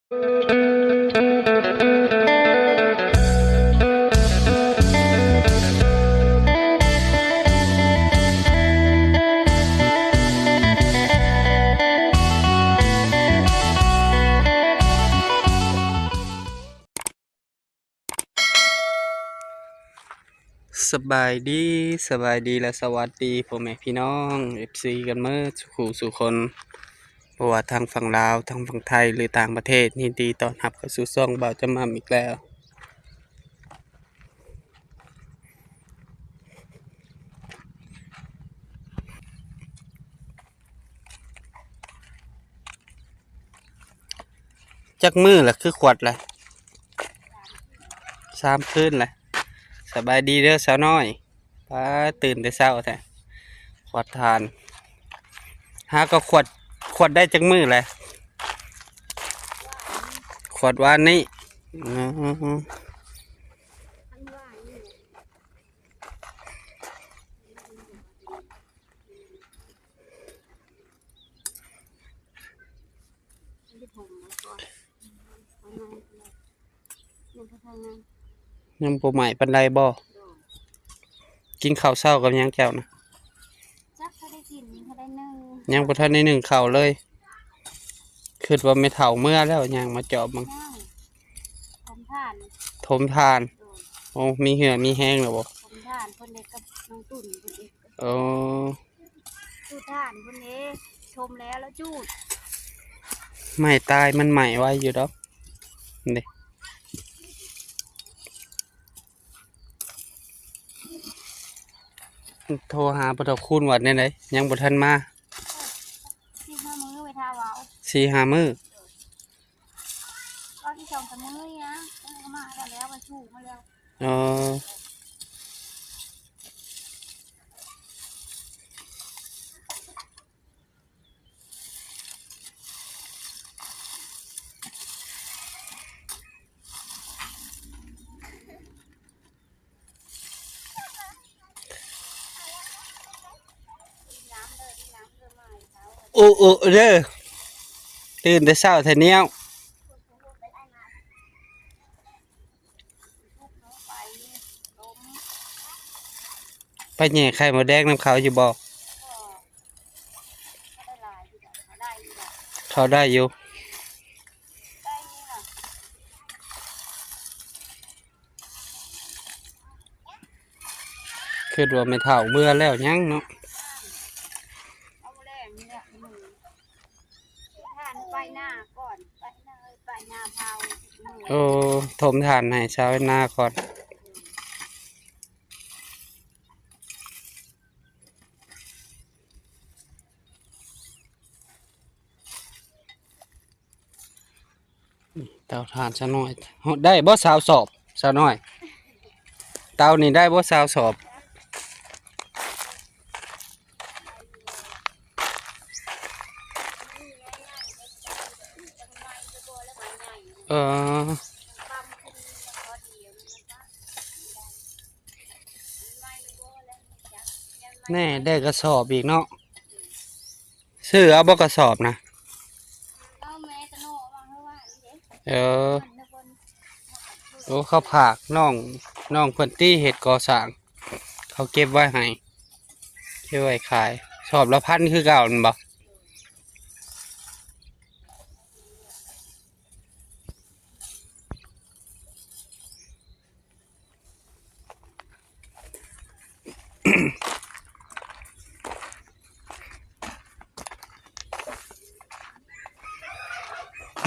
ສະບາຍດີ, ສະບາຍດີ ແລະ ສະຫວັດດີພໍ່ແມ່ພີ່ນ້ອງ ເອັຟຊີ ກັນໝົດສູ່ຄູ່ສູ່ຄົນ, ບໍ່ວ່າທາງຝັ່ງລາວ, ທາງຝັ່ງໄທ ຫຼື ຕ່າງປະເທດ, ຍິນດີຕ້ອນຮັບເຂົ້າສູ່ຊ່ອງບ່າວຈຳໝ່ຳອີກແລ້ວ. ຈັກມື້ລະ ຄືຂວດລະ? ສາມຄືນລະ. ສະບາຍດີເດີສາວນ້ອຍ. ປ້າ ຕື່ນແຕ່ເຊົ້າແທ້ ຂວດຖ່ານ. ຫາກໍຂວດ, ຂວດໄດ້ຈັກມື້ແຫຼະ? ຂວດວານນີ້. ອໍ ຍັງບໍ່ໄໝ້ປານໃດບໍ? ກິນເຂົ້າເຊົ້າກັບຫຍັງເຈົ້ານະ? ຈັກ ບໍ່ໄດ້ກິນ ບໍ່ໄດ້ໜຶ້ງ ຍັງບໍ່ທັນໄດ້ໜຶ້ງເຂົ້າເລີຍ. ຄິດວ່າແມ່ເຖົ້າເມືອແລ້ວ ຍ່າງມາຈອບເບິ່ງ. ຍັງ ຖົມຖ່ານ ຖົມຖ່ານ. ໂອ້ ມີເຫື່ອມີແຮງແລ້ວບໍ? ຖົມຖ່ານເພິ່ນເດ້ກັບນ້ອງຕຸ່ນເພິ່ນເດ້. ອໍ ຈູດຖ່ານເພິ່ນເດ້ ຊົມແລ້ວ ແລ້ວຈູດ. ໄມ້ຕາຍມັນໄໝ້ໄວຢູ່ດອກເດ້. ໂທຫາພໍ່ເຖົ້າຄູນວ່າແນວໃດ ຍັງບໍ່ທັນມາ. ສີ່ຫ້າມື້ໄປຖ້າເວົ້າ ສີ່ຫ້າມື້. ກໍອີກສອງສາມມື້ນີ້ນະ ເພິ່ນກໍມາແລ້ວ ມາສູ່ມາແລ້ວ. ອໍ ໂອ້ ໂອ້ ເດີ ຕື່ນແຕ່ເຊົ້າແທ້ນຽວ. ໄປແຫຍ່ໄຂ່ມົດແດງນຳເຂົາຢູ່ບໍ່? ເຂົາໄດ້ຢູ່. ຄິດວ່າແມ່ເຖົ້າເມືອແລ້ວ ຍັງເນາະ. ເອົາແລງນີ້ແຫຼະ ມື້ ທ່ານໄປນາກ່ອນ ໄປນາ ໄປນາເຜົາ. ໂອ້ ຖົມຖ່ານໃຫ້ຊາວນາກ່ອນ. ເຕົາຖ່ານຊາວນ້ອຍ ໄດ້ບໍ່ຊາວສອບ ຊາວນ້ອຍ? ເຕົານີ້ໄດ້ບໍ່ຊາວສອບ? ເອີ ແນ່ ໄດ້ກະສອບອີກເນາະ. ຊື້ເອົາບໍ່ກະສອບນະ? ເອົາແມ່ຕະໂນວາງເຮືອວານເດ້. ເອີ ໂອ້ ເຂົາຝາກນ້ອງ ນ້ອງເພິ່ນຕິເຮັດກໍ່ສ້າງ ເຂົາເກັບໄວ້ໃຫ້ ເກັບໄວ້ຂາຍ ສອບລະພັນຄືເກົ່າແມ່ນບໍ່?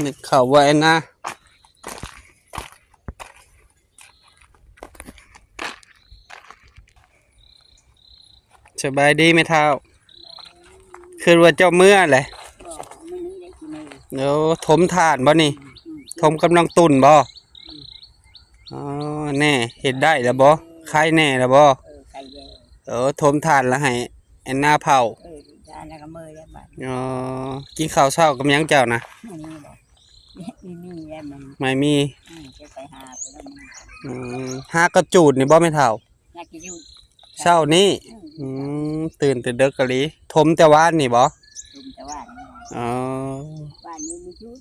ນຶກເຂົ້າໄວ້ນະ. ສະບາຍດີແມ່ເຖົ້າ. ຄິດວ່າເຈົ້າເມືອແຫຼະ. ບໍ່ ມື້ນີ້ໄດ້ກິນເລີຍ. ໂອ້ ຖົມຖ່ານບໍ່ນີ້? ອືມ ຖົມກັບນ້ອງຕຸ່ນບໍ່? ອືມ ອໍ ແນ່ ເຮັດໄດ້ແລ້ວບໍ່? ເອີ ໄຄແນ່ແລ້ວບໍ່? ເອີ ໄຄແລ້ວ. ເອີ ຖົມຖ່ານລະໃຫ້ແອນນາເຜົາ. ເອີ ຖ່ານແລ້ວກໍເມືອແລ້ວບາດ. ອໍ ກິນເຂົ້າເຊົ້າກັບຫຍັງເຈົ້ານະ? ອັນນີ້ບໍ່? ມີ ມີແລ້ວມັນ ໄມ້ມີ. ອືມ ຈະໄປຫາພຸ້ນລະມັນ. ອືມ ຫາກະຈູດນີ້ບໍ່ແມ່ເຖົ້າ? ຫາກະຈູດ ເຊົ້ານີ້. ອືມ ອືມ ຕື່ນແຕ່ເດິກອີ່ຫຼີ. ຖົມແຕ່ວານນີ້ບໍ່? ຖົມແຕ່ວານນີ້. ອໍ ວານນີ້ມີຈູດ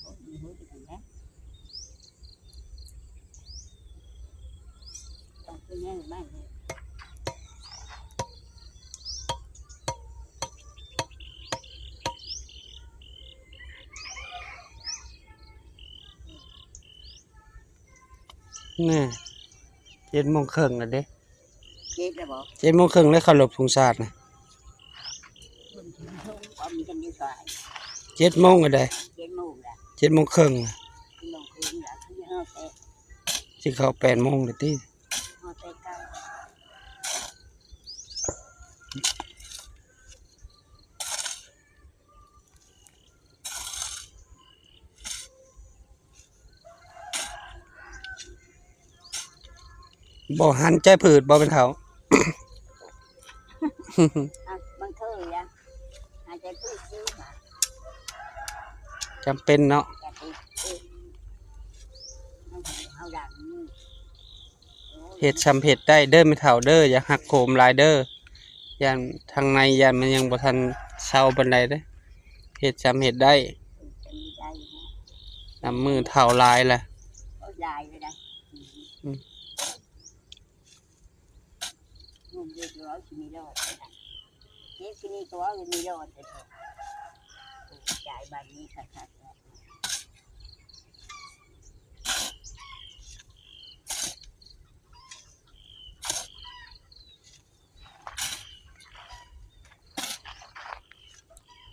ໂອ້ຍ ມີຮູ້ຈັກອັນນະ ຕ້ອງຄືແນວໃໝ່ນີ້. ແນ່ ເຈັດໂມງເຄິ່ງແລ້ວເດ້. ເຈັດແລ້ວບໍ? ເຈັດໂມງເຄິ່ງແລ້ວ ເຄົາລົບທຸງຊາດນະ. ເຈັດໂມງແລ້ວໃດ? ເຈັດໂມງແລ້ວ ເຈັດໂມງເຄິ່ງ ເຈັດໂມງເຄິ່ງແລ້ວ ຄືຮອດແປດ ຊິເຂົ້າແປດໂມງແລ້ວຕິ? ຮອດແປດ ເກົ້າ ບໍ່ຫັນໃຈພືດບໍ່ແມ່ນເຖົ້າ? ອ່ະ ມັນເຄີຍອະ ຫາຍໃຈພືດຢູ່ຫາ ຈຳເປັນເນາະ ຈຳເປັນ ເອີ ເຮົາ ເຮົາຢາກມີ ໂອ້ຍ ເຮັດຊ່ຳເຮັດໄດ້ເດີແມ່ເຖົ້າເດີ ຢ່າຫັກໂຫມຫຼາຍເດີ. ຢ້ານທາງໃນ ຢ້ານມັນຍັງບໍ່ທັນເຊົາປານໃດເດ້. ເຮັດຊ່ຳເຮັດໄດ້ ເຮັດຊ່ຳເຮັດໄດ້ ນຳມືເຖົ້າຫຼາຍລະ ໂອ້ຍ ຫຼາຍເລີຍນະ ອືມ ອືມ ງຸ່ມເຮັດຢູ່ເອົາຊິມີລອດເລີຍນະ ເຮັດຊິມີກໍເວົ້າມີລອດເລີຍ ຈ່າຍບັດນີ້ຄັກໆ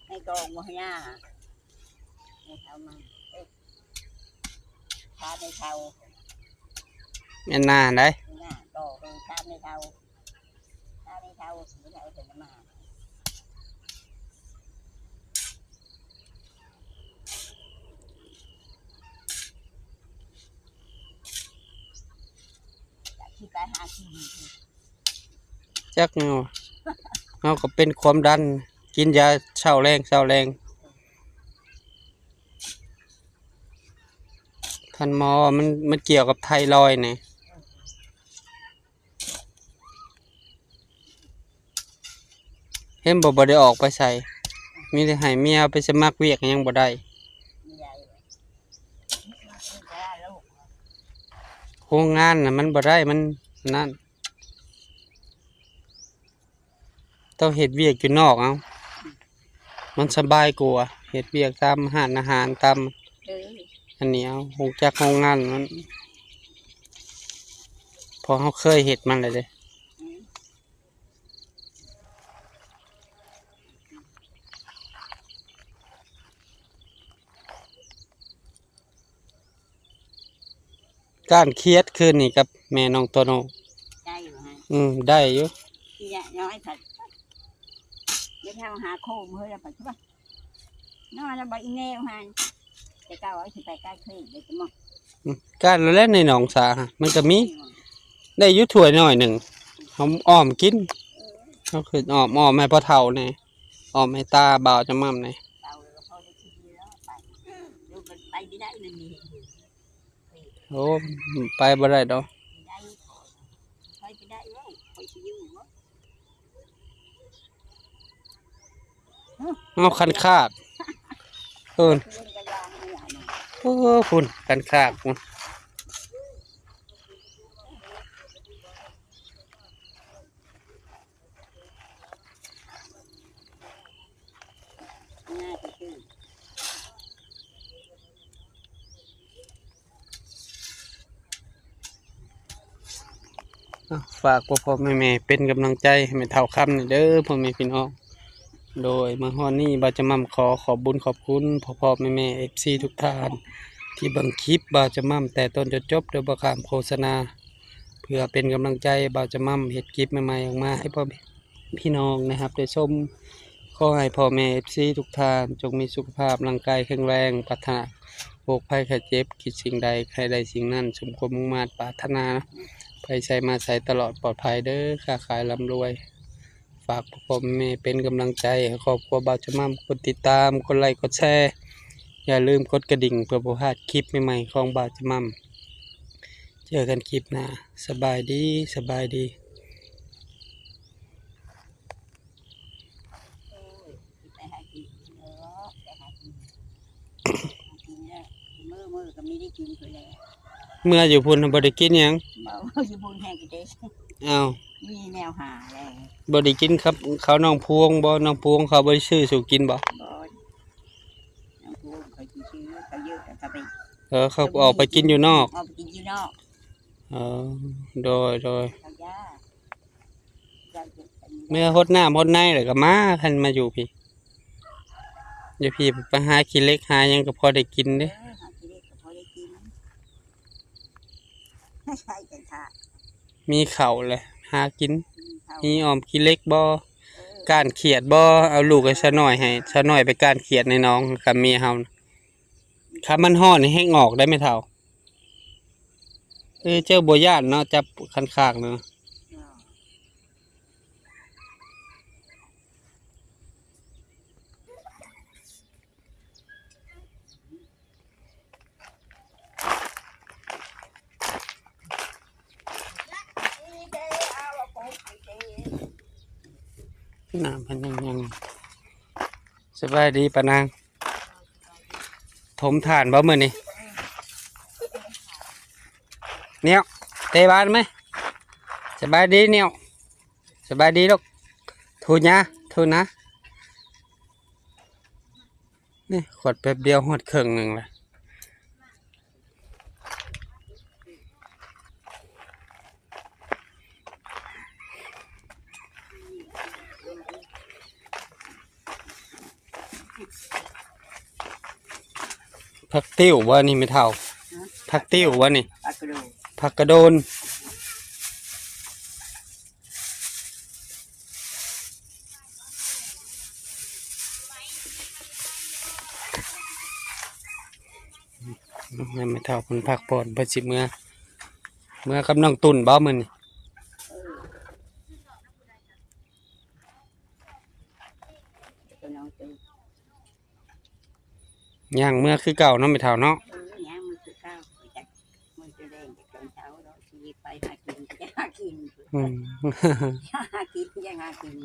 ແໃຫ້ກອງບໍ່ໃຫ້ຍ່າ ໃຫ້ເຂົາມາ ເອີ ພາໄປເຊົ່າ ແມ່ນນາຫັ້ນໃດ໋ ແມ່ນນາກໍ ເອີ ພາໄປເຊົ່າ ພາໄປເຊົ່າ ບໍ່ໄດ້ເອົາເພິ່ນມາ ຈະຊິໄປຫາກິນ ຈັກແນວ ເຮົາກໍເປັນຄວາມດັນ ກິນຢາເຊົ້າແລງ ເຊົ້າແລງ ທ່ານໝໍວ່າມັນ ມັນກ່ຽວກັບໄທຣອຍນີ້ ເຫັນບໍ່ ບໍ່ໄດ້ອອກໄປໃສ ມີແຕ່ໃຫ້ເມຍໄປສະໝັກວຽກ ຍັງບໍ່ໄດ້ ໂຮງງານນະ ມັນບໍ່ໄດ້ ມັນນັ້ນ. ຕ້ອງເຮັດວຽກຢູ່ນອກເອົາ ມັນສະບາຍກວ່າ ເຮັດວຽກຕາມຮ້ານອາຫານ ຕາມ ເອີ ອັນນີ້ເອົາ ໂຮງຈັກໂຮງງານມັນ ເພາະເຮົາເຄີຍເຮັດມາແລ້ວເດ້. ອືມ ກ້ານຂຽດຄືນນີ້ກັບແມ່ນ້ອງໂຕໂນ ໄດ້ຢູ່ຫັ້ນ ອືມ ໄດ້ຢູ່ ຂຽດນ້ອຍພັດ ເຮັດເຮົາຫາໂຄມເຮີຍແລ້ວໄປ ນ້ອຍແລ້ວບໍ່ອີແນວຫັ້ນ ແຕ່ເກົ່າເຮົາຊິໄປກ້ານຂຽດເດ້ ອືມ ກ້ານແລ້ວໃນໜອງສາຫະ ມັນກໍມີ ອືມ ໄດ້ຢູ່ຖ້ວຍໜ້ອຍໜຶ່ງ ເຮົາອ້ອມກິນ ເອີ ເຮົາຂຶ້ນອ້ອມ ອ້ອມໃຫ້ພໍ່ເຖົ້າແດ່ ອ້ອມໃຫ້ຕາບ່າວຈະໝ່ຳແດ່ ເອົາແລ້ວພໍໄດ້ກິນຢູ່ແລ້ວ ໄປ ຢູ່ມັນໄປບໍ່ໄດ້ ມັນມີ ໂອ້ ໄປບໍ່ໄດ້ດອກ ໄດ້ ຂ້ອຍຊິໄດ້ເວົ້າ ຂ້ອຍຊິຢູ່ບໍ່ ເອົາຄັນຄາກ ເອີ ໂອ້ ພຸ້ນ ຄັນຄາກພຸ້ນ. ອ່ະ ຝາກພໍ່ໆແມ່ໆເປັນກຳລັງໃຈໃຫ້ແມ່ເຖົ້າຄຳນີ້ເດີ ພໍ່ແມ່ພີ່ນ້ອງ. ໂດຍ ມາຮອດນີ້ບ່າວຈະໝ່ຳຂໍຂອບບຸນຂອບຄຸນພໍ່ໆແມ່ໆ ເອັຟຊີ ທຸກທ່ານ ທີ່ເບິ່ງຄລິບບ່າວຈະໝ່ຳແຕ່ຕົ້ນຈົນຈົບໂດຍບໍ່ຂ້າມໂຄສະນາ ເພື່ອເປັນກຳລັງໃຈບ່າວຈະໝ່ຳເຮັດຄລິບໃໝ່ໆອອກມາໃຫ້ພໍ່ແມ່ ພີ່ນ້ອງໄດ້ຮັບໄດ້ຊົມ. ຂໍໃຫ້ພໍ່ແມ່ ເອັຟຊີ ທຸກທ່ານ ຈົ່ງມີສຸຂະພາບຮ່າງກາຍແຂງແຮງ, ປາດຖະໜາໂລກໄພໄຂ້ເຈັບ, ຄິດສິ່ງໃດໃຫ້ໄດ້ສິ່ງນັ້ນ ສົມຄວາມມຸ່ງມາດປາດຖະໜາ, ໄປໃສມາໃສຕະຫຼອດປອດໄພເດີ, ຄ້າຂາຍລ່ຳລວຍ. ຝາກພໍ່ແມ່ເປັນກຳລັງໃຈໃຫ້ຄອບຄົວບ່າວຈະໝ່ຳ, ກົດຕິດຕາມ, ກົດໄລ, ກົດແຊ, ຢ່າລືມກົດກະດິ່ງເພື່ອບໍ່ພາດຄລິບໃໝ່ໆຂອງບ່າວຈະໝ່ຳ. ເຈີກັນຄລິບໜ້າ. ສະບາຍດີ, ສະບາຍດີ. ໂອ້ຍ ຊິໄປຫາກິນເນາະ ໄປຫາກິນ ຫາກິນແລ້ວ ມື້ ມື້ກໍມີໄດ້ກິນພຸ້ນແຫຼະ. ເມື່ອຢູ່ພຸ້ນບໍ່ໄດ້ກິນຫຍັງ? ບໍ່ ຢູ່ພຸ້ນແຮງກະເດ ອ້າວ ມີແນວຫາແລ້ວ ບໍ່ໄດ້ກິນກັບເຂົານ້ອງພວງບໍ່? ນ້ອງພວງເຂົາບໍ່ໄດ້ຊື້ສູ່ກິນບໍ່? ບໍ່ ນ້ອງພວງເຂົາຊິຊື້ ເຂົາເຍອະ ເຂົາໄປ ເອີ ເຂົາອອກໄປກິນຢູ່ນອກ ອອກໄປກິນຢູ່ນອກ ເອີ ໂດຍ ໂດຍ ເຂົາຢ້ານ ເມື່ອຫົດນ້ຳຫົດໃນແລ້ວກໍມາ ຄັນມາຢູ່ພີ້ ຢູ່ພີ້ໄປຫາຂີ້ເຫຼັກຫາຫຍັງກໍພໍໄດ້ກິນເດ້ ເອີ ຫາຂີ້ເຫຼັກກໍພໍໄດ້ກິນ ໃຊ້ກັນຄ່ະ ມີເຂົ້າແຫຼະຫາກິນ ມີເຂົ້າ ມີອ້ອມຂີ້ເຫຼັກບໍ່ ເອີ ກ້ານຂຽດບໍ່ ເອົາລູກໃຫ້ສາວນ້ອຍ ໃຫ້ສາວນ້ອຍໄປກ້ານຂຽດໃນໜອງກັບເມຍເຮົາ ຄັນມັນຮ້ອນແຮງອອກໄດ໋ແມ່ເຖົ້າ. ເອີ ເຈົ້າບໍ່ຢ້ານເນາະ ຈັບຄັນຄາກເນາະ ນ້ຳເພິ່ນຍັງ ຍັງ ສະບາຍດີປ້ານາງ. ຖົມຖ່ານບໍ່ມື້ນີ້? ແນວ ເຕະບານໄໝ? ສະບາຍດີແນວ ສະບາຍດີລູກ ຖູຫຍ້າ ຖູນາ ນີ້ຂວດແປັບດຽວຮອດເຄິ່ງໜຶ່ງລະ. ຜັກຕິ້ວບໍ່ນີ້ແມ່ເຖົ້າ? ຫະ? ຜັກຕິ້ວບໍ່ນີ້? ຜັກກະໂດນ ຜັກກະໂດນ. ໃຫ້ແມ່ເຖົ້າເພິ່ນພັກຜ່ອນ ເພິ່ນຊິເມືອ ເມືອກັບນ້ອງຕຸ່ນບໍ່ມື້ນີ້? ຍ່າງເມືອຄືເກົ່າເນາະແມ່ເຖົ້າເນາະ. ເອີ ຍ່າງເມືອຄືເກົ່າ ຈັກມື້ຈະແລງຈັກຕອນເຊົ້າເນາະ ຊິໄປຫາກິນ ຈະຫາກິນ ອືມ ຫາກິນ ຈະຫາກິນ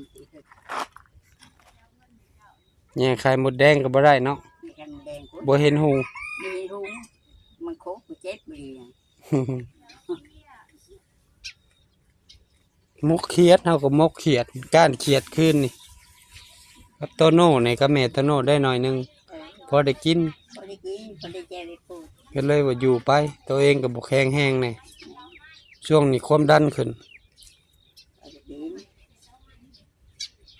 ແຍ່ໄຂ່ມົດແດງກໍບໍ່ໄດ້ເນາະ ມີແຕ່ມົດແດງ ບໍ່ເຫັນຫຸງ ບໍ່ເຫັນຫຸງ ມັນໂຄກມັນເຈັບບໍ່ດີ. ໝົກຂຽດ ເຮົາກໍໝົກຂຽດ ກ້ານຂຽດຄືນນີ້ ກັບໂຕໂນ້ນີ້ ກັບແມ່ໂຕໂນ້ໄດ້ໜ້ອຍໜຶ່ງ ເອີ ພໍໄດ້ກິນ ພໍໄດ້ກິນ ພໍໄດ້ແຈກໄດ້ປູກ ກໍເລີຍວ່າຢູ່ໄປ ໂຕເອງກໍບໍ່ແຂງແຮງແດ່ ຊ່ວງນີ້ຄວາມດັນຂຶ້ນ.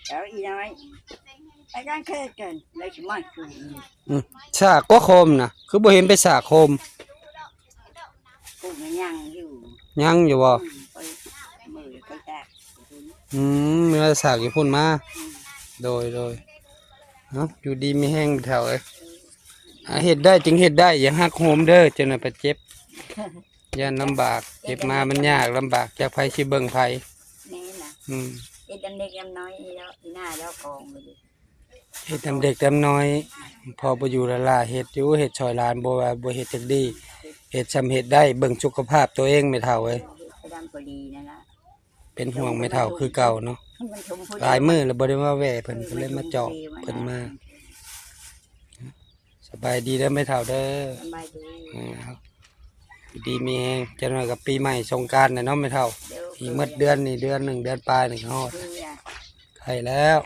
ເອົາອີນ້ອຍ ໄປກາງເຂດກັນ ໄດ້ຊິມາຄືນ ອືມ ສາກກໍໂຄມນະ ຄືບໍ່ເຫັນໄປສາກໂຄມ? ປູກຍັງຢູ່ ຍັງຢູ່ບໍ່? ອືມ ໄປ ມື້ໄປຕາກ ອືມ ເມື່ອສາກຢູ່ພຸ້ນມາ ອືມ ໂດຍ ໂດຍ ເອົ້າ ຢູ່ດີມີແຮງແມ່ເຖົ້າເອີຍ ຫາເຮັດໄດ້ຈຶ່ງເຮັດໄດ້ ຢ່າຫັກໂຫມເດີ ຈັ່ງນັ້ນໄປເຈັບ ຢ້ານລຳບາກ ເຈັບມາມັນຍາກລຳບາກ ຈັກໃຜຊິເບິ່ງໃຜ ແມ່ນນະ ອືມ ເຮັດນຳເດັກນຳນ້ອຍນີ້ແລ້ວ ອີໜ້າແລ້ວກອງໄປເລີຍ ເຮັດນຳເດັກນຳນ້ອຍ ພໍ່ບໍ່ຢູ່ລະລາ ເຮັດຢູ່ ເຮັດຊ່ອຍຫຼານ ບໍ່ວ່າບໍ່ເຮັດຈັກດີ ເຮັດຊ່ຳເຮັດໄດ້ ເບິ່ງສຸຂະພາບໂຕເອງແມ່ເຖົ້າເອີຍ ເຮັດນຳກໍດີນັ້ນລະ ເປັນຫ່ວງແມ່ເຖົ້າຄືເກົ່າເນາະ ມັນຊົມຜູ້ດຽວ ຫຼາຍມື້ແລ້ວບໍ່ໄດ້ມາແວ່ເພິ່ນ ເອີ ກໍເລີຍມາເຈາະເພິ່ນມາ ສະບາຍດີເດີແມ່ເຖົ້າເດີ ສະບາຍດີ ເອີ ຢູ່ດີມີແຮງ ຈັກໜ້ອຍກໍປີໃໝ່ສົງການແລ້ວເນາະແມ່ເຖົ້າ ໂດຍ ອີກໝົດເດືອນນີ້ ເດືອນໜຶ່ງ ເດືອນປາຍນີ້ກໍຮອດ ເດືອນ ໃກ້ແລ້ວ